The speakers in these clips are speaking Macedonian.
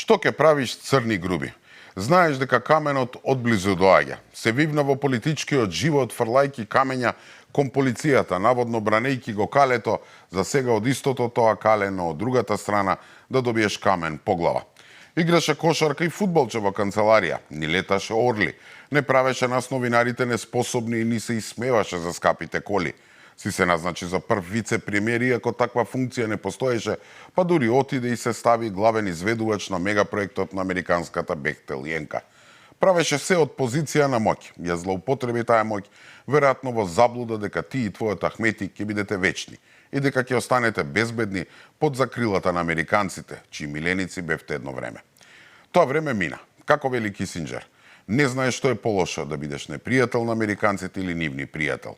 Што ќе правиш црни груби? Знаеш дека каменот одблизу доаѓа. Се вивна во политичкиот живот фрлајки камења кон полицијата, наводно бранејки го калето, за сега од истото тоа кале, но од другата страна да добиеш камен по глава. Играше кошарка и фудбалче во канцеларија, ни леташе орли, не правеше нас новинарите неспособни и ни се исмеваше за скапите коли. Си се назначи за прв вице-премиер, иако таква функција не постоеше, па дури отиде и се стави главен изведувач на мегапроектот на американската Бехтел Јенка. Правеше се од позиција на моќ, ја злоупотреби таа моќ, веројатно во заблуда дека ти и твојот Ахмети ќе бидете вечни и дека ќе останете безбедни под закрилата на американците, чии миленици бевте едно време. Тоа време мина. Како вели Кисинџер, не знаеш што е полошо, да бидеш непријател на американците или нивни пријател.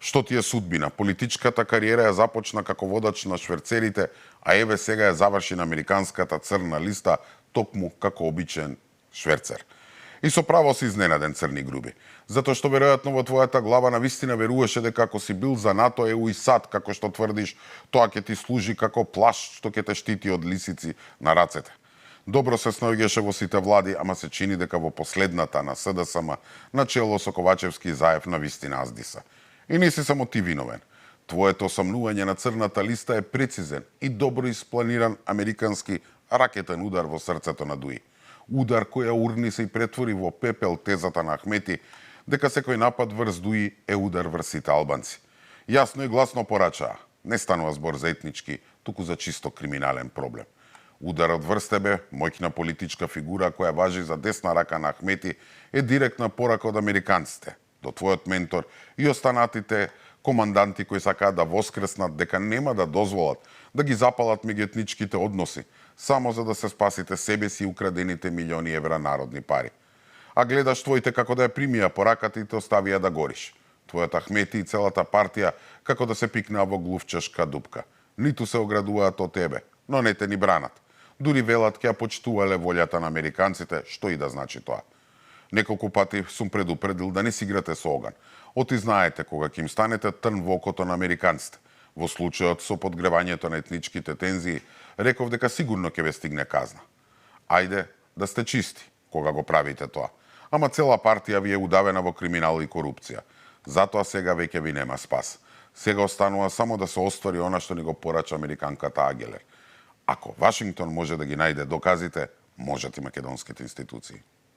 Што ти е судбина? Политичката кариера ја започна како водач на шверцерите, а еве сега ја заврши на американската црна листа, токму како обичен шверцер. И со право си изненаден, црни груби, затоа што веројатно во твојата глава навистина веруваше дека ако си бил за НАТО, ЕУ и САД, како што тврдиш, тоа ќе ти служи како плашт што ќе те штити од лисици на рацете. Добро се снаоѓаше во сите влади, ама се чини дека во последната на СДСМ, начело со Ковачевски и Заев, навистина аздиса. И не си само ти виновен. Твоето сомнување на црната листа е прецизен и добро испланиран американски ракетен удар во срцето на Дуи. Удар кој ја урни се и претвори во пепел тезата на Ахмети дека секој напад врз Дуи е удар врз сите албанци. Јасно и гласно порачаа. Не станува збор за етнички, туку за чисто криминален проблем. Ударот врз тебе, моќна политичка фигура која важи за десна рака на Ахмети, е директна порака од американците до твојот ментор и останатите команданти кои сакаат да воскреснат дека нема да дозволат да ги запалат меѓуетничките односи, само за да се спасите себе си и украдените милиони евра народни пари. А гледаш твоите како да ја примија пораката и те оставија да гориш. Твојот Ахмети и целата партија како да се пикнаа во глувчешка дупка. Ниту се оградуваат од тебе, но не те ни бранат. Дури велат ќе ја почитувале волјата на американците, што и да значи тоа. Неколку пати сум предупредил да не си играте со оган. Оти знаете кога ќе им станете трн во окото на американците. Во случајот со подгревањето на етничките тензии, реков дека сигурно ќе ве стигне казна. Ајде да сте чисти кога го правите тоа. Ама цела партија ви е удавена во криминал и корупција. Затоа сега веќе ви нема спас. Сега останува само да се оствари она што ни го порача американката Агелер. Ако Вашингтон може да ги најде доказите, можат и македонските институции.